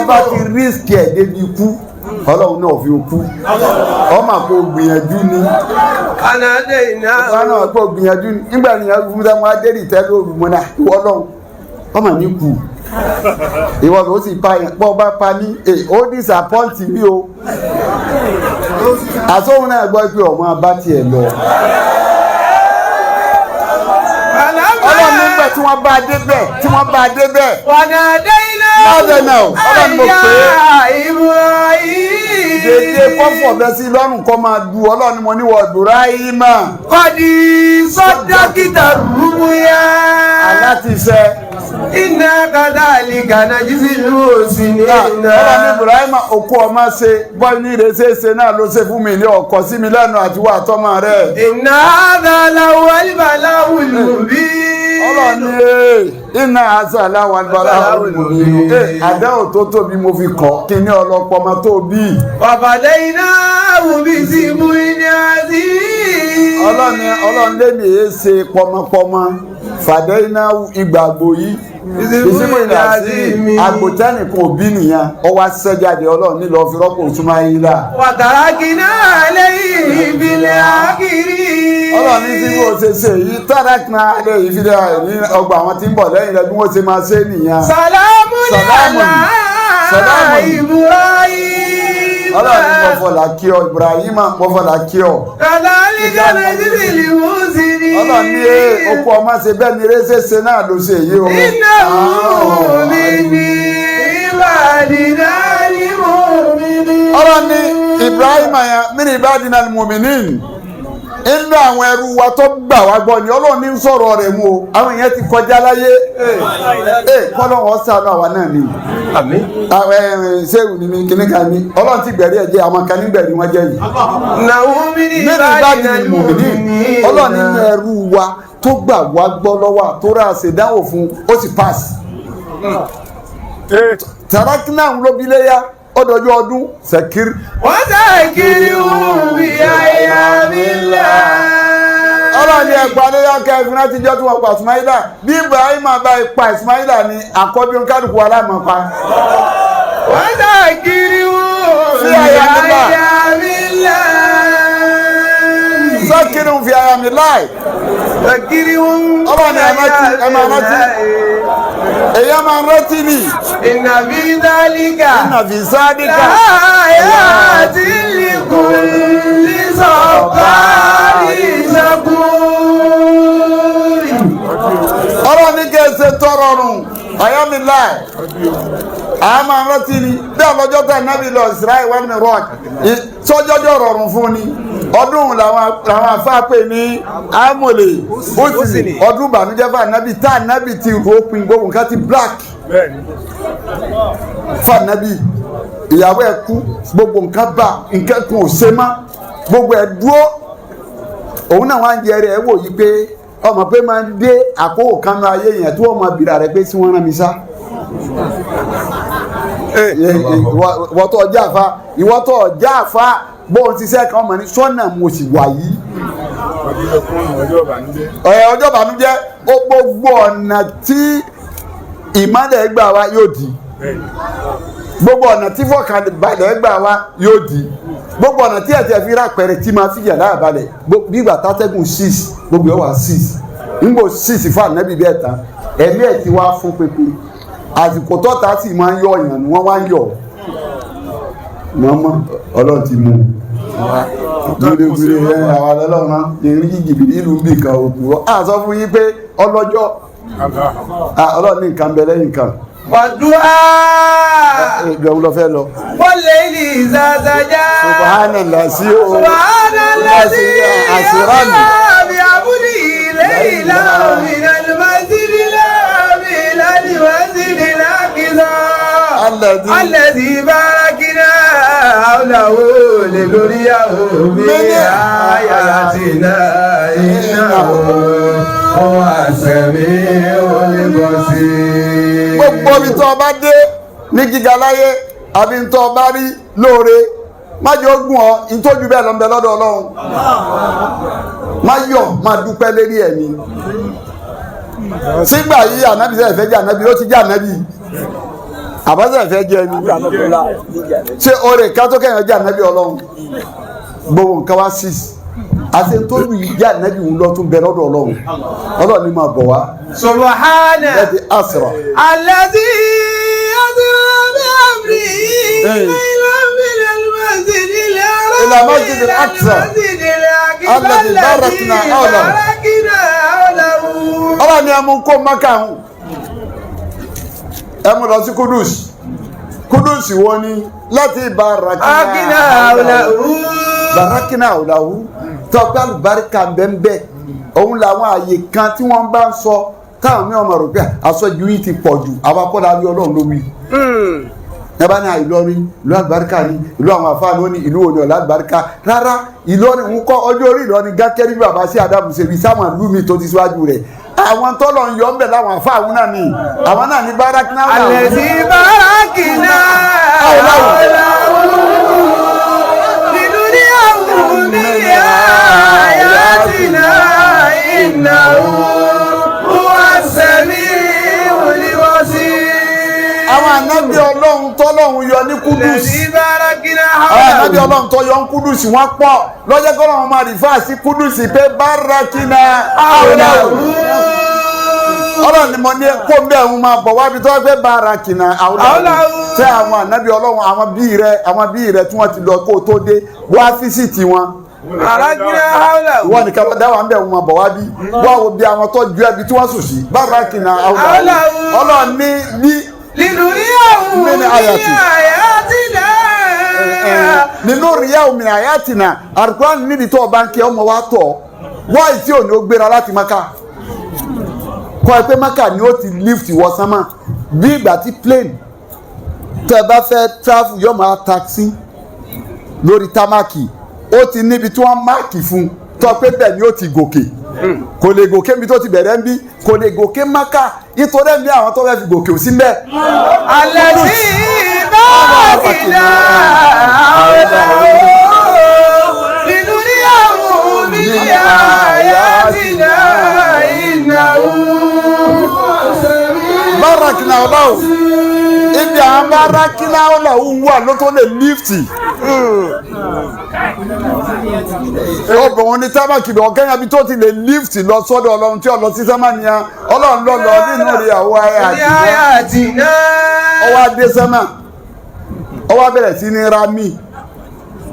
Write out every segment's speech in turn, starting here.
Bá ti risk ẹ̀ débi ikú, Ọlọ́run náà fi kú, ọmọ kò gbìyànjú ni. وناديناه. Ọmọ náà kò gbìyànjú ni. Nígbà yẹn fún mi, wọn adé ìtẹ́ lóru mọ́nà, ìwọ lọ́hùn ọmọ mi kù, ìwọ ló sì pa yẹn pọ́ bá pa ní ẹ, ó disappoint mi o. Àsóhun náà gbọ́ pé ọmọ bá tiẹ̀ lọ. Ọlọ́run nígbà tí wọ́n bá dé bẹ́ẹ̀, tí wọ́n bá dé bẹ́ẹ̀. وناديناه. Nádẹ̀nà Ọlọ́run, mo pè é. يا إبراهيم. Dèdè kọ́fọ̀ bẹ́ sí lọ́rùn kọ́ máa du. Ọlọ́run, mo níwọ̀ Ibrahima. قد صدقت الرؤيا. Alátiṣẹ́. إنا كذلك نجزي المحسنين. Ọlọ́run ní Ibrahima, òkú ọmọ ṣe bọ́ ní ìrẹsẹ̀ ṣe náà ló ṣe fún mi ní ọkọ̀ sí mi lẹ́nu àti wà tọ́mọ rẹ̀. إن هذا لهو البلاء المبين. Ọlọ́run ní ee iná àṣà aláwọ̀ àgbàlá olùmọ̀lẹ́ ee àdáwò tó tóbi mo fi kọ́ kí ní ọlọ́pọ̀ ọmọ tó bí. وفديناه بذبح عظيم. Ọlọ́run lémi èé ṣe pọmọpọmọ fàdé iná ìgbàgbọ́ yìí ìsìnkú ìdásí àgbòtẹ́nìkan òbí nìyẹn, ọwọ́ aṣẹ́jáde. Ọlọ́run nílò fi rọ́pò Súmáyílà. وتركنا عليه في الآخرين. Ọlọ́run ní sí bó ṣe ṣe yìí, tárakìnà alẹ́ yìí fi ní ọgbà àwọn tí ń bọ̀ lẹ́yìn rẹ̀ bí wọ́n ṣe máa ṣe nìyẹn. سلام سلام. على سلام. إبراهيم. Ọlọ́run ní mo fọlá kí ọ, Ibrahima, mo fọlá kí ọ. كذلك نجزي المحسنين. Ọlọ́run ní ee okú ọmọ ṣe bẹ́ẹ̀ ni eré ṣe náà ló ṣe yìí o. إنه من عبادنا المؤمنين. Ọlọ́run ní Ibrahim yẹn min ibadina al-mu'minin, inú àwọn ẹrú wa tó gbà wá gbọ́ ni Ọlọ́run ní sọ̀rọ̀ rẹ̀ mú o. Àwọn èèyàn ti kọjá láyé ẹ, kọ́lọ́run ọ̀sán àwa náà ni. Àmín. Àwọn ṣéwù ni mi kíní kan ní Ọlọ́run ti gbẹ̀rí ẹ̀ jẹ́, àwọn kan ní gbẹ̀rí wọn jẹ́ yìí. إنه من Min عبادنا ibadina al-mu'minin, Ọlọ́run nínú ẹrú wa tó gbà wá gbọ́ lọ́wọ́ àtúrà ṣèdánwò fún, ó sì pass. Tàràkínà ń lóbi léyà ọdọọjọ́ ọdún sẹkiri. وذكرهم بأيام الله. Ọlọ́run ní ẹ̀pà léyà kẹfìn láti jọ́ tí wọ́n pa Ismaila. Bí Ibrahim bá pa Ismaila ni àkọ́bí kálukú aláàmọ̀ pa. وذكرهم في أيام الله. بأيام الله. Sẹ́kìrì ń fi ara mi láì. ذكرهم Ọlọ́run ní ẹ rántí, ẹ máa rántí. Èyí máa ń rántí ni. إن في ذلك Nàfi sáádìkà. لآيات لكل صبار شكور. Ọlọ́run ní kí ẹ ṣe tọrọ rùn àyà mi láì. A máa ń rántí ni bí ọlọ́jọ́ tá nábì lọ Israel wà ní rock sọ́jọ́jọ́ rọrùn fún ni. Ọdún làwọn afá pè ní amòlè òsì, ọdún ìbànújẹ́ fún ànábì tá ànábì ti ròpin, gbogbo nǹkan ti black fún ànábì. Ìyàwó ẹ̀ kú, gbogbo nǹkan bá nǹkan kan ò ṣe mọ́, gbogbo ẹ̀ dúró. Òun náà wá ń jẹ rẹ̀ wò yí pé ọmọ pé máa ń dé àkókò kanu ayé yẹn tí wọ́n máa bìrà rẹ̀ pé sí wọ́n rán mi sá. Ìwọ́tọ̀ ọjà àfa, ìwọ́tọ̀ ọjà àfa, bóun ti sẹ́ kan ọmọ ní sọ́nà mo sì wà yìí. Ọjọ́ ìbànújẹ́ ó gbogbo ọ̀nà tí ìmọ̀lẹ̀ gbà wá yóò di, gbogbo ọ̀nà tí fọkànbalẹ̀ gbà wá yóò di, gbogbo ọ̀nà tí ẹ̀tẹ̀ fi rà pẹ̀rẹ̀ tí máa fi yàrá àbalẹ̀ gbígbà tátẹ́gùn six, gbogbo ẹ̀ wà six ngbò six fún ànábì bẹ́ẹ̀ tán, ẹ̀mí ẹ̀ ti wá fún pépé. Àsìkò tọ́ta sì máa ń yọ ọ̀yàn ni wọ́n wá ń yọ̀ mọ́mọ́. Ọlọ́run ti mú un gbúdégbúdé ẹ, àwọn ọlọ́run ìrìn jìbìtì ìlú bì kan òkú ọ. A sọ fún yín pé ọlọ́jọ́ Ọlọ́run ní nǹkan bẹ lẹ́yìn nǹkan. Wàdúrà. Ìgbẹ̀wò lọ fẹ́ lọ. والليل إذا سجى. Subhanallah sí o. سبحان الذي àṣíránì. أسرى بعبده ليلا من المسجد الحرام إلى المسجد الأقصى الذي الذي باركنا حوله لنريه من آياتنا إنه هو السميع البصير. Gbogbo ibi tó o bá dé ní gíga láyé àbí tó o bá rí lóore, má jẹ́ ogun ọ ìtọ́jú bẹ́ẹ̀ lọ́nbẹ lọ́dọ̀ Ọlọ́run. Má yọ̀, má dúpẹ́ lérí ẹ̀ ni. Sígbà yìí ànábì sẹ́yìn fẹ́ jẹ́ ànábì, ó ti jẹ́ ànábì. Àbájá ìfẹ́ jẹ́ ni. Ṣé oore ká tó kẹ́yìn ọjà ànábì Ọlọ́run gbogbo nǹkan wá sí àti tó lù yí ànábì ń lọ tún bẹ lọ́dọ̀ Ọlọ́run. Ọlọ́run ni máa bọ̀ wá. Subhana Lẹ́tí àsìrọ̀. alladhi asra bi abdihi laylan min al-masjidil haram Ila masjidil aqsa. al-masjidil akbar Alladhi barakna hawlahu. barakna hawlahu. Ọlọ́run ni ẹ mú kó Mákà ń ẹ mú lọ sí Kudus. Kudus wo ni láti Barakna barakina hawlahu. Barakina ọ̀làwù tọ́pẹ́ àlùbáríkà bẹ́ẹ̀nbẹ́ẹ̀ òun làwọn àyè kan tí wọ́n bá ń sọ táwọn mìíràn máa rò pé àsọjù yìí ti pọ̀ jù àwọn akọ́lá wí Ọlọ́run ló wí. Ẹ bá ní Ìlọrin ìlú àlùbáríkà ni, ìlú àwọn àfáà ló ní ìlú òní ọ̀là àlùbáríkà rárá. Ìlọrin ń kọ́ ọjọ́ orí Ìlọrin gákẹ́rí bí bàbá sí Adamu ṣe wí sáwọn ìlú mi tó ti síwájú rẹ̀ àwọn tọ́lọ̀ ń yọ ń bẹ̀ láwọn àfáà àwọn náà ni àwọn náà ní bárakínà wà. Alladhi barakna Hawlahu. hawlahu linuriyahu min ayatina innahu huwa as-sami'ul basir. Àwọn ànábì Ọlọ́run tọ́lọ́run yọ ní Kudus. Alladhi barakna Àwọn ànábì hawlahu. Ọlọ́run tó yọ ń Kúdùsì wọ́n pọ̀ lọ́jọ́ kọ́ lọ́run máa rìfáà sí Kúdùsì pé bárakínà àwòláwò. Ọlọ́run ni mo ní kó ń bẹ́ẹ̀ ń máa bọ̀ wábi tó wá pé bárakínà àwòláwò. Àwòláwò. Tẹ́ àwọn ànábì Ọlọ́run àwọn bíi rẹ àwọn bíi rẹ tí wọ́n ti lọ kó o tó dé wá físìtì wọn. Barakna hawlahu. Ìwọ nìkan lọ dáwà ń bẹ̀ ń máa bọ̀ wá bí wá wo bí àwọn tó ju ẹbí tí wọ́n sùn sí bárakínà àwòláwò. Àwòláwò. Ọlọ́run ní bí Linuriyahu Min min ayati. ayatina. Nínú ríyá òmìnira àyàtìnà àrùkúránì níbi tó ọba ń kí ọmọ wa tọ̀ wáyé tí òní ó gbéra láti Maka kọ́ ẹ pé Maka ni ó ti lift wọ sánmà bí ìgbà tí plane tẹ́ ẹ bá fẹ́ travel yóò máa taxi lórí támákì ó ti níbi tí wọ́n máàkì fún tọ́ pé bẹ́ẹ̀ ni ó ti gòkè kò lè gòkè níbi tó ti bẹ̀rẹ̀ ń bí kò lè gòkè Maka nítorí ẹ̀mí àwọn tó fẹ́ fi gòkè ò sí mbẹ́. Alladhi barakna hawlahu linuriyahu min ayatina innahu Bárakìnà ọlọ́wọ́ ibi àwọn bárakìnà ọlọ́wọ́ wà ló tó lè lífti. Obìnrin ní tábàkì lọ kẹ́yìn àbí tó ti lè lífti lọ sọ́dọ̀ Ọlọ́run tí ọlọ́ sí sẹ́mánìyà Ọlọ́run lọ lọ nínú rí àwọn ayé min àti ayatina. ọwọ́ adé sẹ́mà ọwọ́ abẹ́rẹ́ sí ní rami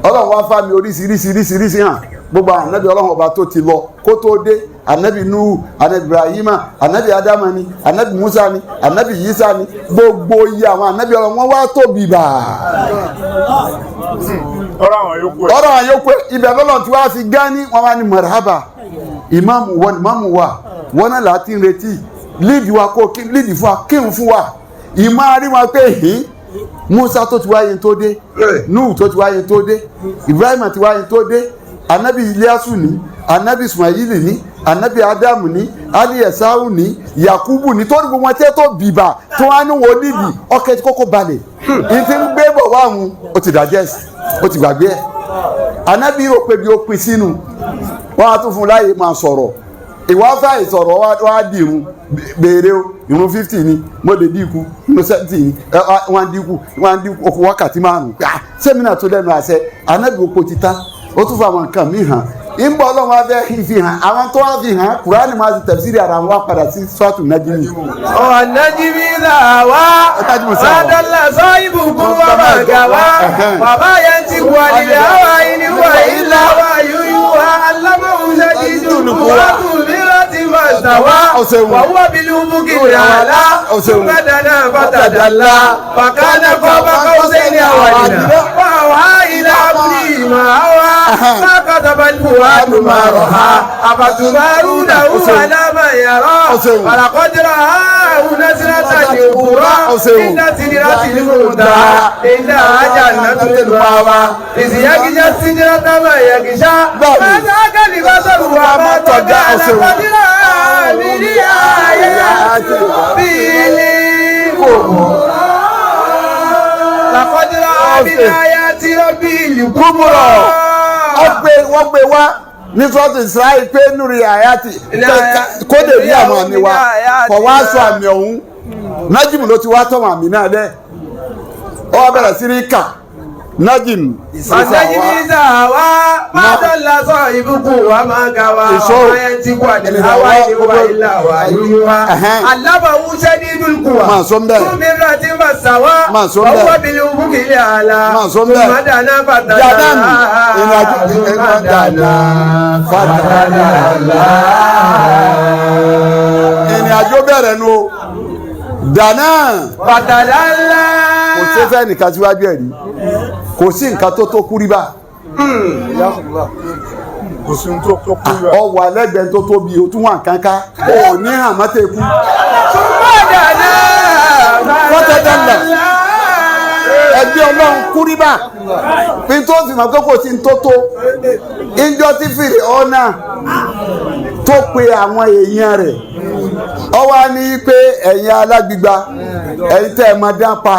Ọlọ́run wá fámi oríṣiríṣiríṣiríṣi hàn gbogbo àwọn ànábì Ọlọ́run ọba tó ti lọ kó tó dé ànábì Nuhu, ànábì Ibrahima, ànábì Adama ni, ànábì Musa ni, ànábì Yisa ni, gbogbo iye àwọn ànábì Ọlọ́run wọn wá tóbi bá Ọ̀rọ̀ àwọn yòókù ẹ̀. ọ̀rọ̀ àwọn yòókù ibẹ̀ lọ́lọ́run tí wàá fi gán ní wọn wá ní marhaba ìmáàmù wọn ìmáàmù wa wọn náà láti ń retí líìdì wa kó líìdì fún wa kírun fún wa ìmọ̀ àrí wọn pé hìn Musa tó ti wáyé tó dé, Nuhu tó ti wáyé tó dé, Ibrahim ti wáyé tó dé, anabi Ilyasu ni, anabi Ismaili ni, anabi Adamu ni, Ali Esau ni, Yakubu ni, tó ní gbogbo wọn tẹ́ tó bìbà tó wá ní wọn nídìí ọkẹ́ tí kọ́kọ́ balẹ̀ ìtì ń gbé bọ̀ wá òun ó ti digest ó ti gbàgbé ẹ̀. Anabi rò pé bí ó pin sínú wọn á tún fún un láàyè máa sọ̀rọ̀ ìwà fàyè sọ̀rọ̀ wá á di irun béèrè o irun 50 ni mo lè dínkù irun 70 ni wọ́n á dínkù wọ́n á dínkù okùn wákàtí 5 sẹ́mi náà tó lẹ́nu àṣẹ anabi oko ti ta ó tún fún àwọn nǹkan míì hàn ìbọn Ọlọ́run wa fẹ́ fi hàn àwọn tó wá fi hàn Kùránì máa ti tẹ̀síìrì ara wọn wá padà sí sọ́ọ̀tù Nájímì. والنجم إذا هوى النجم إذا ما هوى. ضل صاحبكم وما غوى وما ينطق عن الهوى إن هو إلا وحي يوحى علمه شديد القوى ذو مرة فاستوى وهو بالأفق الأعلى ثم دنا فتدلى فكان قاب قوسين أو أدنى فأوحى إلى عبده ما أوحى ما كذب الفؤاد ما رأى أفتمارونه على ما يرى ولقد رآه نزلة أخرى عند سدرة المنتهى إنها جنة المأوى إذ يغشى السدرة ما يغشى ما زاغ البصر وما طغى لقد رأى من آيات ربه لقد رأى من آيات ربه الكبرى. Wọ́n gbé wá ní sọ́ọ̀tù Israẹli pé nùrí àyàtì kódè rí àwọn àmì wa kọ̀ wá sọ àmì ọ̀hún Nájímù ló ti wá tọ̀wọ̀n àmì náà lẹ̀. Ó wá bẹ̀rẹ̀ sí ní kà najim. النجم إذا هوى ما ضل صاحبكم وما غوى وما ينطق عن الهوى إن هو إلا وحي يوحى علمه شديد القوى Máa sọ ń bẹ̀. ذو مرة فاستوى Máa sọ ń bẹ̀. وهو بالأفق الأعلى Máa sọ ń bẹ̀. ثم دنا فتدلى Jàdánù ìrìnàjò ثم دنا فتدلى. Ìrìn àjò bẹ̀rẹ̀ nu o dáná فتدلى kò sí fẹ́ nìkan síwájú ẹ̀ rí, kò sí nǹkan tó tó kúríbà. Kò sí ohun tó tó kú rẹ̀. Ọwọ́ alẹ́gbẹ̀ẹ́ tó tóbi o tún wà kankan o ní hàn mọ́tẹ́kù. ثم دنا فتدلى. Ẹgbẹ́ ọlọ́run kúríbà bí tó sì mọ̀ pé kò sí tó tó ìjọ tí fìrì ọ̀nà tó pe àwọn èèyàn rẹ̀ ọ wá ní pé ẹ̀yin alágbígba, ẹ̀yin tẹ́ ẹ máa dán pa,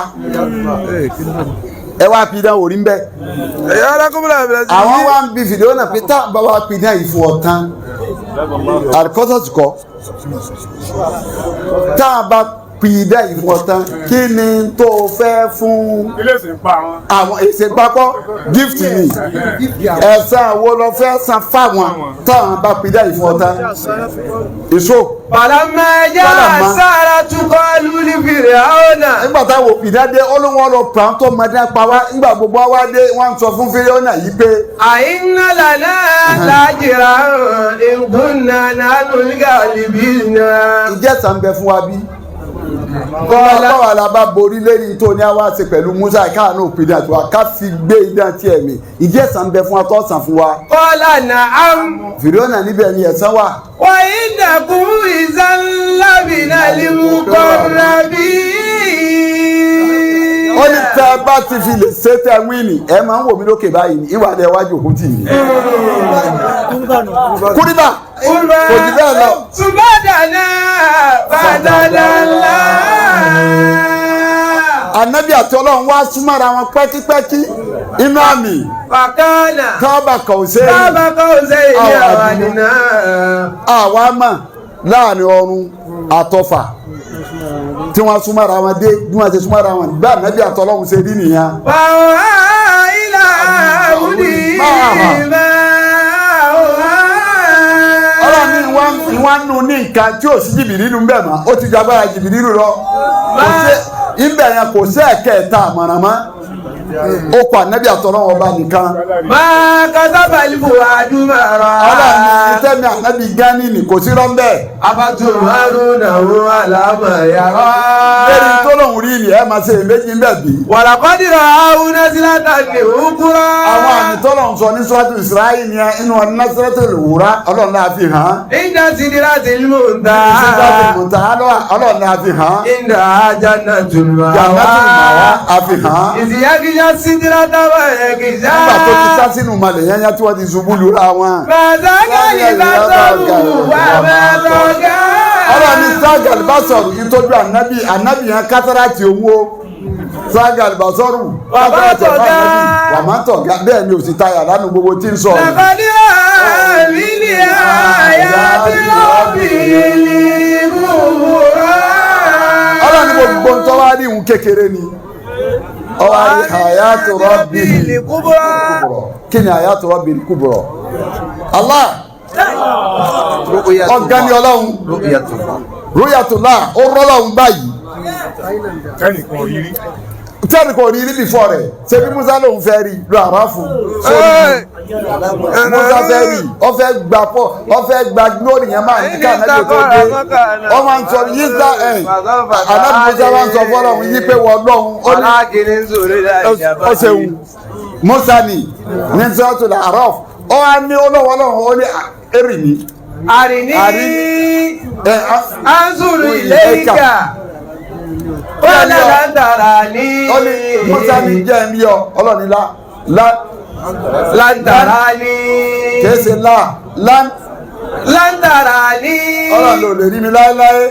ẹ wá pidán orí ń bẹ́. Àwọn wá ń bi fìdí ọ̀nà pé tá a bá wá pidán yìí fún ọ tán àríkọ́sọ̀tì kọ́, tá a bá pidán yìí fún ọ tán, kí ni tó o fẹ́ fún Ilé ìsìn pa àwọn. Àwọn èsè papọ̀ gift ni, ẹ̀san wo lọ fẹ́ san fáwọn táwọn bá pidán yìí fún ọ tán èso. فلما جاء فلما. السحرة قالوا لفرعون Nígbà táwọn òpìdá dé, olóhùn ọlọ pàm tó mọdé pa wá. Nígbà gbogbo wa dé, wọn sọ fún fíríọ́nà yìí pé أئن لنا لأجرا إن كنا نحن الغالبين. Ìjẹsà ń bẹ fún wa bí báwa la bá borí lẹ́yìn tó ní àwa ṣe pẹ̀lú Musa káàánú òpìdá tó wa ká fi gbé idán tiẹ̀ mi, ìjẹsà ń bẹ fún wa tó sàn fún wa. قال نعم. Fíríọ́nà níbẹ̀ ni ẹ̀san wà. وإنكم إذا لمن المقربين. Ó ní tẹ́ ẹ bá ti fi lè ṣe tẹ́ wíìnì, ẹ máa ń wò mí lókè báyìí ní ìwà ni ẹ wájú òkú tì mí. Kúrìbà kò jù bẹ́ẹ̀ lọ. ثم دنا فتدلى. Ànábì àti ọlọ́run wá súnmọ́ra wọn pẹ́kípẹ́kí inú àmì فكان kábà kọ̀ọ̀sẹ́ قاب قوسين أو أدنى. Àwa mọ̀ láàrin ọrùn àtọfà tí wọ́n súnmọ́ra wọn dé bí wọ́n ṣe súnmọ́ra wọn gbá ànábì àti ọlọ́run ṣe rí nìyẹn. فأوحى إلى عبده ما أوحى. Ọlọ́run ní ìwọ́n nù ní nǹkan tí ò sí jìbìrì nù bẹ́ẹ̀ mọ́, ó ti ju agbára jìbìrì nù lọ. Kò sí ibẹ̀ yẹn, kò sí ẹ̀kẹ́ẹ̀ta àmọ̀ràn mọ́, ó kọ ànábì àti ọlọ́run ọba nìkan. ما كذب الفؤاد ما Ọlọ́run ní رأى. tẹ́mi ànábì gánì ni kò sí rọ́ńbẹ́. أفتمارونه على ما يرى. Lẹ́ni tó lòun rí ni ẹ máa ṣe èméjì ń bẹ̀ bí. ولقد رآه نزلة أخرى. Àwọn àmì tó lòun sọ ní sọ́tù Ìsìráyì ni inú Násírẹ́tì Wúrà, ọlọ́run náà fi hàn án. عند سدرة المنتهى. Sídàtì Mùtàhá ọlọ́run náà fi hàn án. عندها جنة المأوى. Jannatu Màwá a fi hàn án. إذ يغشى السدرة ما يغشى. Nígbà tó ti sá sínú malẹ̀ yẹn yẹn tí wọ́n ti ṣubú lura wọn. ما زاغ البصر وما طغى. Ọlọ́run ní ságàlì bá sọ̀rọ̀ ìtọ́jú ànábì, ànábì yẹn kátàràtì owó ságàlì bá sọ̀rọ̀ kátàràtì ọ̀fà ànábì wà má tọ̀gá bẹ́ẹ̀ ni òsì tayà lánàá gbogbo tí ń sọ̀rọ̀. لقد رأى من آيات ربه الكبرى. Ọlọ́run ní gbogbo ń tọ́wá rí ìhun kékeré ni ọwọ́ rí àyàtò rọ́bì الكبرى. Kí ni àyàtò rọ́bì kubra? Allah ọ̀gá ni ọlọ́run rúyàtúlá ó rọ́lọ́run báyìí. Tẹ́nìkan ò rí rí. Tẹ́nì kò rí rí bìfọ́ rẹ̀ ṣé bí Musa lòun fẹ́ rí lọ àràfù sórí Musa fẹ́ rí, ó fẹ́ gba pọ̀, ó fẹ́ gba glory yẹn máa ní ká ànábì tó dé. Ó máa ń sọ yí sá ẹ̀ ànábì Musa máa ń sọ fọlọ́run yí pé wọ́n lọ́hùn ó ní ó ṣeun Musa ni ní sọ́tò àràf ó wá ní olówó ọlọ́run ó ní èrì mi. Àrìní Ẹ anzuru ilayka qala lan tarani. Ó ní Musa ní jẹ́ ń rí ọ ọlọ́ni lá lá Lan tarani. Kìí ṣe lá lá. Lan tarani. Ọlọ́ni ò lè rí mi láéláé.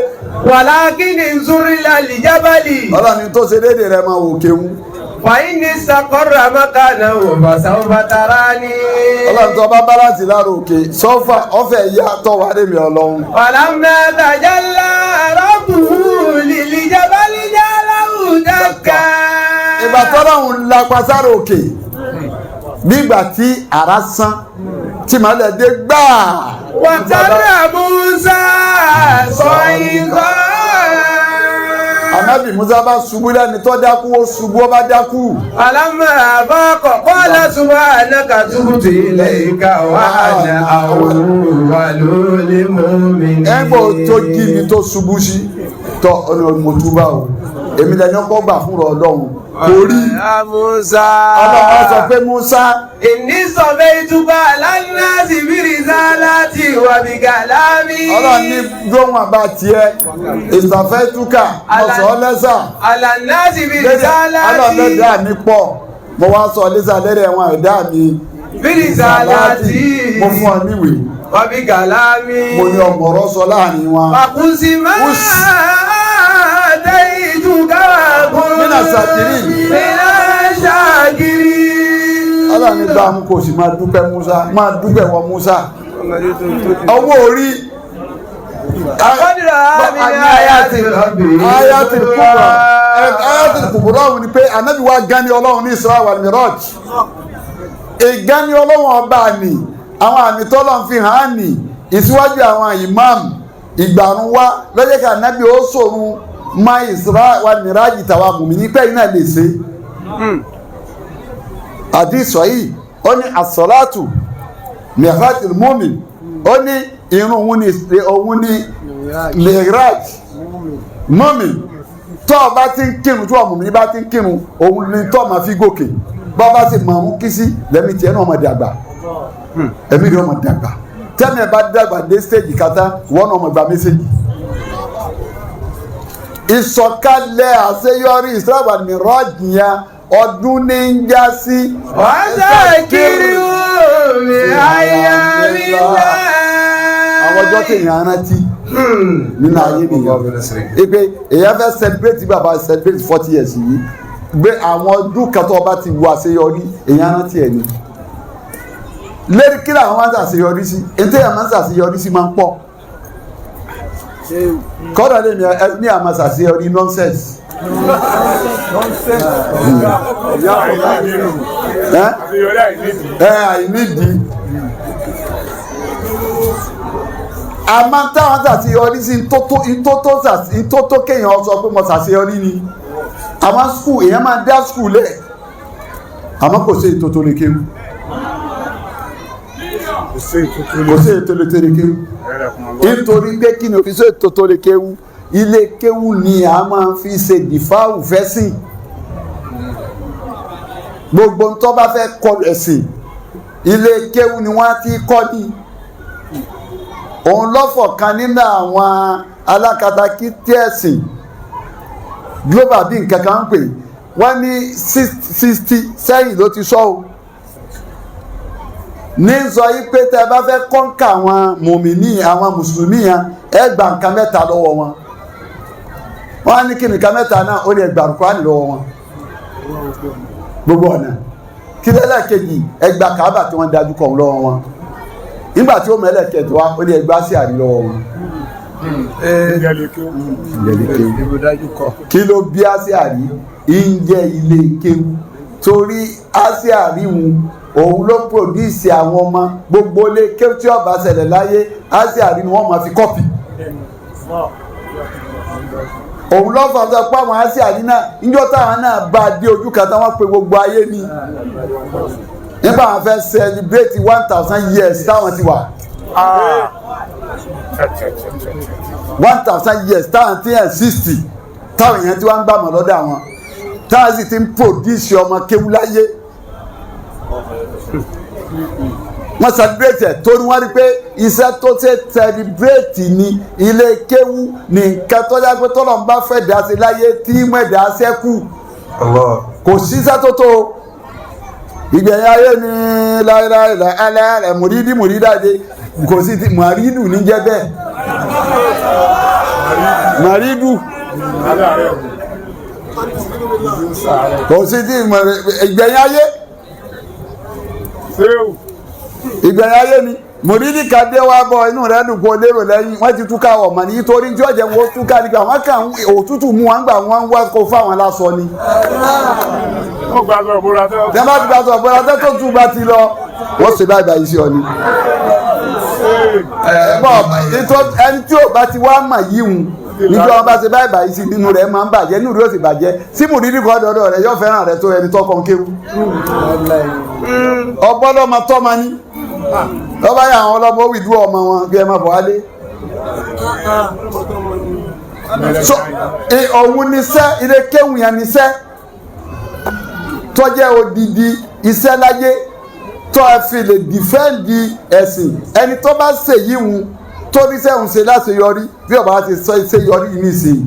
Walakin inzur ila al-jabali. Ọlọ́ni tó ṣe déédéé rẹ máa wò kéwú. Fa in istaqarra makanahu fasawfa tarani. Ọlọ́ni tó bá báláǹsì lára òkè sọ́fà ọ̀fẹ́ yá tọ́wọ́ adémi ọlọ́run. Falamma tajalla rabbuhu lil-jabali ja'alahu dakka. Ìgbà tọ́lọ́hún lapa sára òkè nígbà tí àrá sán tí màálẹ̀ dé gbáà. وخر موسى صعقا Ànábì Musa bá ṣubú lẹ́ni tó dákú, ó ṣubú, ó bá dákú. فلما أفاق قال سبحانك تبت إليك وأنا أول المؤمنين. Ẹgbẹ́ tó jí mi tó ṣubú sí tọ́ ọ̀nà mọ̀túbà o, èmi lẹ́ni ọkọ̀ gbà fúnra Ọlọ́run kò rí. يا موسى Ọlọ́run sọ pé Musa إني اصطفيتك على الناس برسالتي وبكلامي. Ọlọ́run ní gbóhùn àbá tiẹ̀ ìsàfẹ́ túkà mọ̀sọ́ lẹ́sà. على الناس Ọlọ́run برسالتي lẹ́dàá mi pọ̀, mo wá sọ lẹ́sà lẹ́rẹ̀ ẹ̀wọ̀n ẹ̀dá mi. برسالتي Mo fún ọ níwèé, وبكلامي mo ní ọmọ ọ̀rọ̀ sọ láàrin wọn. فخذ ما آتيتك وكن من الشاكرين. من الشاكرين. Ọlọ́run ní gbà mú kò sì máa dúpẹ́ Musa, máa dúpẹ́ wọ Musa. Owó orí. قد رأى من آيات ربه Ayatul Kubra. Ayatul Kubra ọ̀hún ni pé Ànábì wa gani Ọlọ́run ní Isra wal Miraj. Ìgani Ọlọ́run ọba ni àwọn àmì tọ́lọ́run fi hàn án nì ìsíwájú àwọn imam ìgbàrún wa lọ́jọ́ kí Ànábì ó sòrun ma Isra wal Miraj tàwa mùmí ní pẹ́ iná lè ṣe. Àdìsọ yìí ó ní àsọ̀látù mihratul mu'min, ó ní irun òun ní miraj mọ́mì. Tó o bá ti ń kírun, tí ọmọ mi bá ti ń kírun, òun ni tó o máa fi gòkè. Bá o bá sì mọ̀ ọ́n kí sí lẹ́mí tiẹ̀ náà ọmọ dàgbà, ẹ̀mí rẹ̀ ọmọ dàgbà. Tẹ́mi ẹ̀ bá dàgbà dé stéèjì kata, wọ́n náà ọmọ gba mẹ́sẹ̀gì. Ìsọ̀kalẹ̀ àṣeyọrí Isra wal Miraj yẹn ọdún ní ń já sí. وذكرهم بأيام الله. Àwọn ọjọ́ téèyàn rántí nínú ayé nìyẹn ipe èyàn fẹ́ celebrate, bàbá celebrate 40 years yìí, gbé àwọn ọdún kan tó ọba ti wo àṣeyọrí, èyàn rántí ẹ̀ ni lérí. Kí làwọn máa ń ṣàṣeyọrí sí? Ètò èyàn máa ń ṣàṣeyọrí sí máa ń pọ̀. Kọ́dà lè ní ẹ ní àmà ṣàṣeyọrí nonsense. Ẹ́ Àṣeyọrí àìnídìí. Ẹ àìnídìí, àmọ́ táwọn ṣàṣeyọrí sí ntótó kéèyàn sọ pé mo ṣàṣeyọrí ni. Àmọ́ skul, èèyàn máa dá skul lẹ̀, àmọ́ kò sí ètò tó lè kéwù. Kò sí ètò tó Kò lè sí ètò tó lè kéwù rẹ̀ fún ọlọ́run. nítorí pé kí ni òfin sí ètò tó lè kéwù? Ilé kéwù ni a máa fi ṣe dìfáwù fẹ́sìn. Gbogbo ntọ́ bá fẹ́ kọ ẹ̀sìn, ilé kéwù ni wọ́n ti kọ́ ni. Òun lọ́fọ̀ kan nínú àwọn alákatakítí ẹ̀sìn global bí nǹkan kan ń pè wọ́n ní 60 sẹ́yìn ló ti sọ o ní sọ yìí pé tẹ́ ẹ bá fẹ́ kọ́ńkà àwọn mùmíní, àwọn mùsùlùmí yẹn, ẹ gba nǹkan mẹ́ta lọ́wọ́ wọn. Wọ́n á ní kí nǹkan mẹ́ta náà? Ó lè gba Àlùkùránì lọ́wọ́ wọn gbogbo ọ̀nà. Kí lẹ́lẹ́kejì? Ẹ gba Kàábà tí wọ́n dájú kọ̀ lọ́wọ́ wọn. Nígbà tí ó mẹ́lẹ̀kẹ̀tọ̀ wá, ó lè gba sí àrí lọ́wọ́ wọn. Ìjẹ́ lè kí ó. Kí ló bí àṣìárí ìjẹ́ ilé kéwú? Torí àṣìárí wọn, òun ló pòdúsì àwọn ọmọ. Gbogbo ilé kéwú tí ó bá ṣẹlẹ̀ láyé, àṣìárí ni wọ́n máa fi kọ́pì. Òun ló fà sọ pé àwọn àṣìárí náà, níjọ́ táwọn náà bá dé ojú kan táwọn pe gbogbo ayé ni nígbà wọn fẹ́ celebrate 1,000 years táwọn ti wà, 1,000 years táwọn ti exist, táwọn èèyàn tí wọ́n ń gbàmọ̀ lọ́dọ̀ àwọn, táwọn sì ti ń produce ọmọ kéwú láyé. Wọ́n celebrate ẹ̀ torí wọ́n rí pé iṣẹ́ tó ṣe celebrate ní ilé kéwú ní nǹkan tó yá pé tọ́lọ̀ ń bá fẹ́ dá sí láyé tí mẹ́ẹ̀dá sẹ́kù. Kò síṣẹ́ tó tó ìgbẹ̀yìn ayé ní láìláìláìláì mùrídìí mùrídàdé, kò sí ti màrídù ní jẹ́ bẹ́ẹ̀, màrídù kò sí ti ìgbẹ̀yìn ayé, ìgbẹ̀yìn ayé ni. Mùrídìí kan dé wá bọ̀, inú rẹ̀ dùn kó lérò lẹ́yìn, wọ́n ti túká ọ̀mọ̀ ní torí tí ọ̀jẹ̀ wo túká nípa àwọn kan, òtútù mú wọn gbà wọ́n wá kó fáwọn lásọ ni. Ó gba aṣọ ìbora tó. Tí wọ́n bá ti gba aṣọ ìbora tó, tó tún bá ti lọ, wọ́n ṣe báyìí báyìí sí ọ ni. Bọ́ ẹni tí ò bá ti wá mà yíhun níjọ́ wọn bá ṣe báyìí báyìí sí, nínú rẹ̀ máa ń bàjẹ́, nínú rẹ̀ ó sì bàjẹ́ sí. Mùrídìí kan dọ̀dọ̀ rẹ̀, yóò fẹ́ràn rẹ̀ tó ẹni tọkàn kéwú. Ọgbọ́dọ̀ máa tọ́ ma ní lọ́ba yà, àwọn ọlọ́mọ wìdú ọmọ wọn bí ẹ máa bọ̀ wálé. So òun níṣẹ́ ilé kéwù yẹn, níṣẹ́ tó jẹ́ odidi iṣẹ́ láyé tó a fi lè defend ẹ̀sìn. Ẹni tó bá ṣèyí hun tó níṣẹ́ òun ṣe láṣeyọrí, bí ọba ti sọ ṣe yọrí nísìnyí,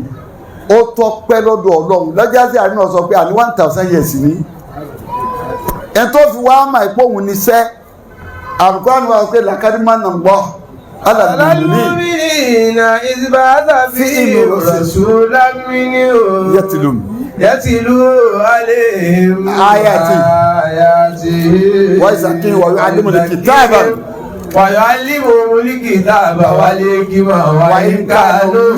ó tọ́pẹ́ lọ́dọ̀ Ọlọ́run. Lọ́jọ́ sí àárín náà sọ pé àní 1,000 years ní ẹni tó fi wá mà ìpò òun níṣẹ́ àrùkọ́ wa pé làkàdìmọ́ nà ń gbọ́ alàlùmí. المؤمنين إذ بعث فيهم رسولا منهم يتلو يتلو عليهم آياته آياته ويزكيهم ويعلمهم الكتاب ويعلمهم الكتاب والحكمة وإن كانوا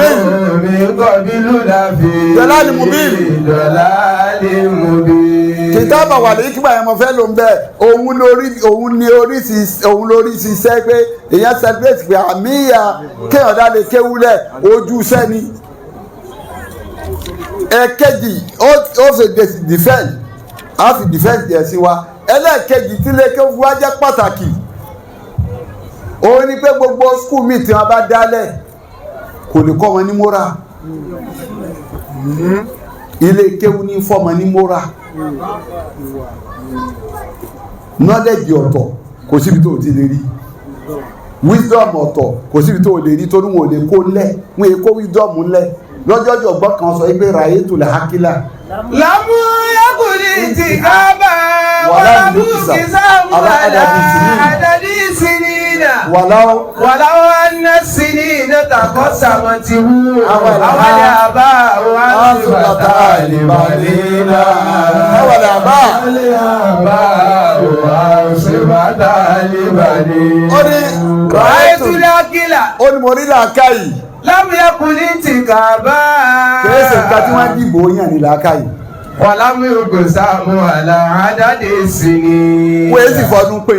من قبل لفي ضلال مبين. ضلال مبين. Kìtàbà wà lẹ́yìn kígbà yẹn, mo fẹ́ ló ń bẹ́ òun lórí, òun ní orí sí, òun lórí ṣiṣẹ́ pé èèyàn celebrate pé àmì ìyá kéèyàn dá lè kéwúlẹ̀ ojú sẹ́ni. Ẹ̀kejì, ó ṣe defend, á fi defend ẹ̀ sí wa. Ẹlẹ́ẹ̀kejì tí lè kéwú wá jẹ́ pàtàkì, òun ni pé gbogbo school mi tí wọ́n bá dálẹ̀ kò lè kọ́ wọn ní moral. Ilé kéwú ní fọ́mọ ní moral. Knowledge ọ̀tọ̀, kò síbi tó o ti lè rí. Wisdom ọ̀tọ̀, kò síbi tó o lè rí, torí wọn ò lè kó lẹ̀, wọn èkó wisdom ńlẹ̀. Lọ́jọ́jọ́ ọgbọ́n kan sọ pé ràyè tó lè hákílà. لم يكن انتخابا ولا ولم يكسب يكسب على على عدد سنين. عدد سنين. wàláwó ولو أن السنين تقسمته أول أول آباء أنصبت لبنينا أول آباء. آباء أنصبت لبنينا. Ó ní رأيت الأكل ó ní mo rí làákàyè. لم يكن انتخابا Kìí ṣe nǹkan tí wọ́n dìbò yàn ní làákàyè. ولم يقسم على عدد السنين. Wọ́n èsì fọdún pé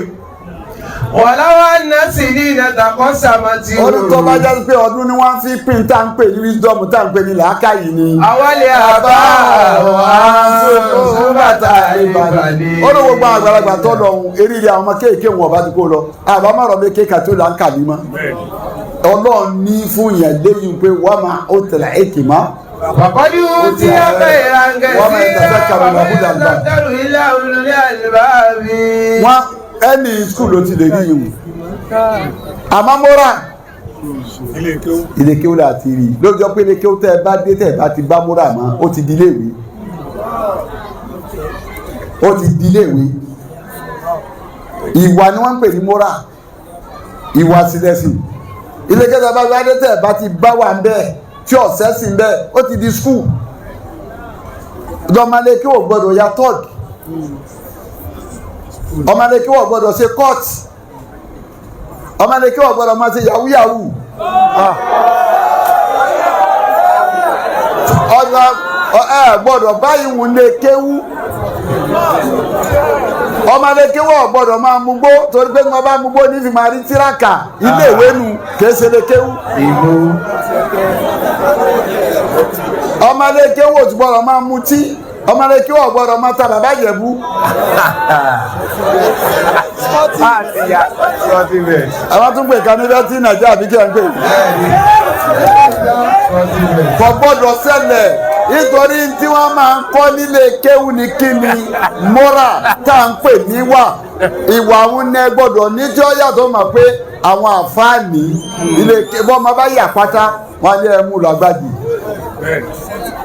ولو أن السنين تقسمت ọdún tó bá jẹ́ pé ọdún ni wọ́n fi pín tá ń pè ní wisdom, tá ń pè ní làákàyè ni. أول آباء أنصبت لبنينا. Ó ní gbogbo àgbàlagbà tó lọ ohun eríire, àwọn ọmọ kéèké wọn ọba ti kó lọ, àbámọ̀rọ̀ mi kéèkà tó là ń kà ní mọ́. Ọlọ́run ní fún yẹn léyìn pé wọ́n máa ó tẹ̀lé èkì mọ́. وقد أوتي خيرا وما كثيرا يتذكر وما إلا أولو الألباب. يتذكر إلا أولو الألباب. Wọ́n ẹni skul ló ti lè rí yìí, àmọ́ mọ́ra Ilé kéwú. Ilé kéwú là ti rí. Lójó pé ilé kéwú tẹ́ ẹ bá dé, tẹ́ ẹ bá ti bá múra mọ́, ó ti di iléèwé, ó ti di iléèwé. Ìwà ni wọ́n ń pè ní múra, ìwà sílẹ̀sì. Ilé kéwú tẹ́ ẹ bá dé, tẹ́ ẹ bá ti bá wà ń bẹ́ẹ̀ tí ọ̀sẹ̀ sì ń bẹ́ẹ̀, ó ti di skul. Ọmọlé kéwú ò gbọ́dọ̀ ya tọ́ọ̀gì, ọmọlé kéwú ò gbọ́dọ̀ ṣe kọ́ọ̀tì, ọmọlé kéwú ò gbọ́dọ̀ máa ṣe yahoo yahoo. Ọ̀nà ẹ gbọ́dọ̀ báyìí wù lé kéwú. Ọmọdé kéwú ò gbọ́dọ̀ máa mugbó, torí pé wọ́n bá mugbó ní fi máa rí tíráka ilé ìwé nu, kìí ṣe lé kéwú. Ọmọdé kéwú ò sì gbọ́dọ̀ máa mutí. Ọmọdé kéwú ò gbọ́dọ̀ máa ta bàbá Ìjẹ̀bú. Àwọn tún pè kan níbẹ̀ tí Nàìjíríà bí kí ẹ ń pè kò gbọ́dọ̀ ṣẹlẹ̀, nítorí tí wọ́n máa ń kọ́ nílé kéwú ni kí ni mọ́ra tá à ń pè níwà. Ìwà òun ní ẹ gbọ́dọ̀ ní tí ó yàtọ̀ mọ̀ pé àwọn àfáàní ilé bọ́ ọmọ bá yà pátá, wọn ní ẹ mú lọ agbájì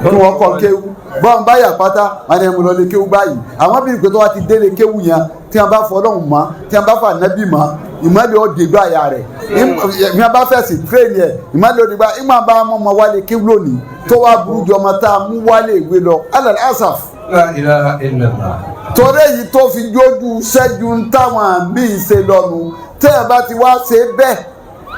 kí wọ́n kọ́ kéwú. Bọ́n bá yà pátá, wọn ní ẹ mú lọ lé kéwú báyìí. Àwọn bí ìpè tó wá ti délé kéwú yẹn, tí wọn bá fọ Ọlọ́run mọ́, tí wọn bá fọ ànábì mọ́, ìmọ̀lẹ̀ ó dìgbà ya rẹ̀. Ìmọ̀ bá fẹ̀sì tírèèni ẹ̀, ìmọ̀lẹ̀ ó dìgbà. Ìmọ̀ bá mọ́ ọmọ wálé kéwú lónìí tó wá burú ju ọmọ tá a mú wálé ìwé lọ alẹ́ asaf. La ilaha illallah. Torí èyí tó fi jójú ṣẹ́jú ń táwọn míì ṣe lọ́nu, tẹ́ ẹ bá ti wá ṣe bẹ́ẹ̀,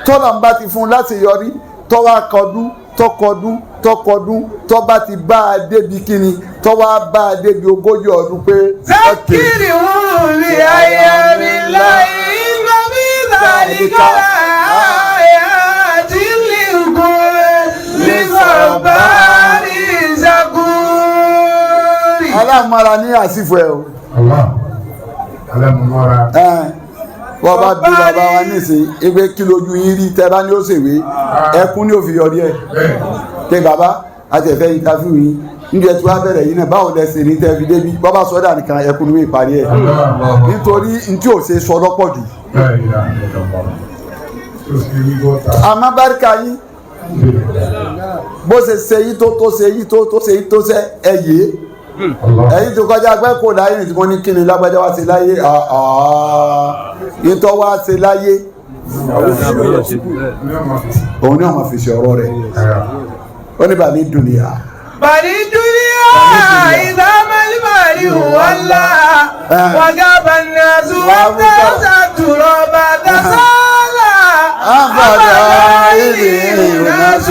tọ́nà bá ti fún un láti yọrí, tọ́wá kọdún tọkọdún tọkọdún, tọ́ba ti bá a débi kíni, tọ́wá bá a débi 40 ọdún pé. ذكرهم بأيام الله إن في ذلك لآيات لكل صبار شكور. Alámọ̀ra ní àsìfò ẹ̀ o. Allah. Alámọ̀ra. Ẹn, wọ́n bá bí bàbá wa nísìnyí ewé kí lójú yín rí, tẹ́ bá ní ó ṣèwé, ẹkún ní ó fi yọrí ẹ̀. Bẹ́ẹ̀. Pé bàbá àti ẹ̀fẹ́ interview yín níbi ẹ̀ tí wàá bẹ̀rẹ̀ yìí náà, báwo lẹ ṣe ní tẹ́ fi débi? Bọ́bá sọ́dà nìkan, ẹkún ní ìparí ẹ̀, nítorí ntí ò ṣe sọ lọ́pọ̀ jù. La ilaha illallah. Tó sì rí bọ́ta. Àmọ́ báríkà yín, bó ṣe ṣe yí tó tó ṣe yí tó tó ṣe yí tó ṣe ẹ yé. Allah. Ẹ̀yin tó kọjá pé kò láyé ní tí wọ́n ní kí ni lágbájá wá ṣe láyé, ìtọ́ wá ṣe láyé, Ní ọmọ fi sí. òun ní ọmọ fèsì ọ̀rọ̀ rẹ̀. Ó ní bàbá dùnìyà. بل الدنيا إذا ما المال ولى وغاب الناس والناس التراب تسالى. أبدا إليه الناس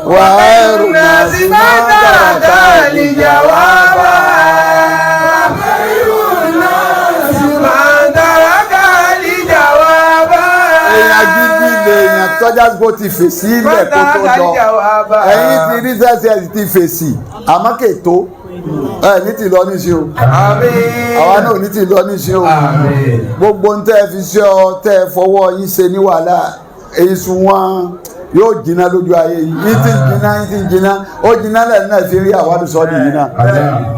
وغير الناس ما ترك لجوابا، خير الناس ما ترك لجوابا. Èèyàn gidi lèèyàn tọ́já bó ti fèsì ilẹ̀ kó tó lọ. Ẹ̀yin ti rí sẹ́sẹ̀ ti fèsì, àmọ́ kètò ẹ̀ ní ti lọ níṣẹ́ o. Àmín. Àwa náà ò ní ti lọ níṣẹ́ o. Àmín. Gbogbo ń tẹ́ ẹ fi ṣe ọ, tẹ́ ẹ fọwọ́ yín ṣe ní wàhálà, èsù wọn yóò jiná lójú ayé yìí. Yín ti jiná, yín ti jiná, ó jiná lẹ́nu náà fi rí àwádìí sọ́ọ́dì yìí náà,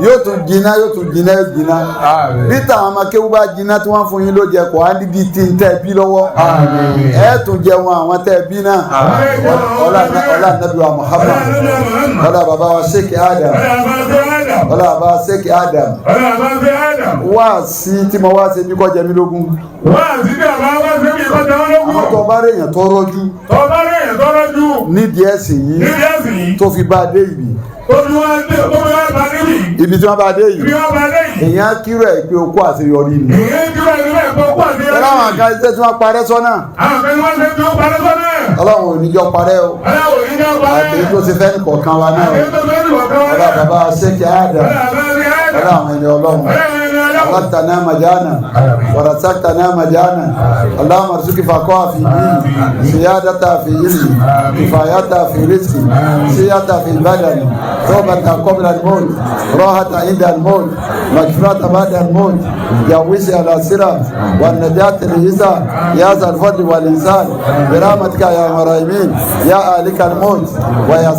yóò tún jiná, yóò tún jiná, yóò jiná. Àmín. Bí táwọn ọmọ kéwú bá jiná tí wọ́n fún yín ló jẹ, kó á níbi tí ń tẹ́ bí lọ́wọ́, ẹ tún jẹun àwọn tẹ́ bí náà. Ọlá ọlá nàbí wa Muhammad, ọlá bàbá wa Sheikh Adam, ọlá bàbá wa Sheikh Adam. Wá sí tí mo wá ṣe bí kò jẹ mí lógún. Wá sí bí àbá wá sí bí kọjá Àwọn ológun. tó bá rèèyàn tó rọ́jú Tọ́ba rẹ̀ tọ́rọ́ jù. nídìí ẹ̀sìn yìí Níbi ẹ̀sìn yìí. tó fi bá a dé ibi Tó fi wá dé, tó fi wá bá níbí. ibi tí wọ́n bá a dé Ibi yìí, wọ́n bá dé yìí. èèyàn kírò ẹ̀ pé okó àṣeyọrí ni. Ìyẹn tí wọ́n ti fẹ́ kó kó àti Ẹ̀rọ àwọn kan iṣẹ́ tí wọ́n parẹ́ sọ́nà. Àwọn kan ní wọ́n ṣe tí ó parẹ́ sọ́nà. Ọlọ́run ò ní jọ parẹ́ o. Ọlọ́run ò ní jọ parẹ́. Àti tó ṣe fẹ́ nìkọ̀ọ̀kan wa náà o. Àti tó fẹ́ nìkọ̀ọ̀kan wa Ọlá náà. bàbá Sheikh Adam, Ọlá bàbá Sheikh Adam. ọlá àwọn ẹni Ọlọ́run. Ọlá àwọn ẹni Ọlọ́run. رزقتنا مجانا ورزقتنا مجانا. اللهم ارزق فقاها في ديني، سيادة في علمي، كفاية في رزقي، سيادة في البدن، توبة قبل الموت، راحة عند الموت، مغفرة بعد الموت، جوز على الصراط والنجاة للإنسان يا ذا الفضل والإنسان، برحمتك يا أرحم الراحمين، يا آلك الموت ويا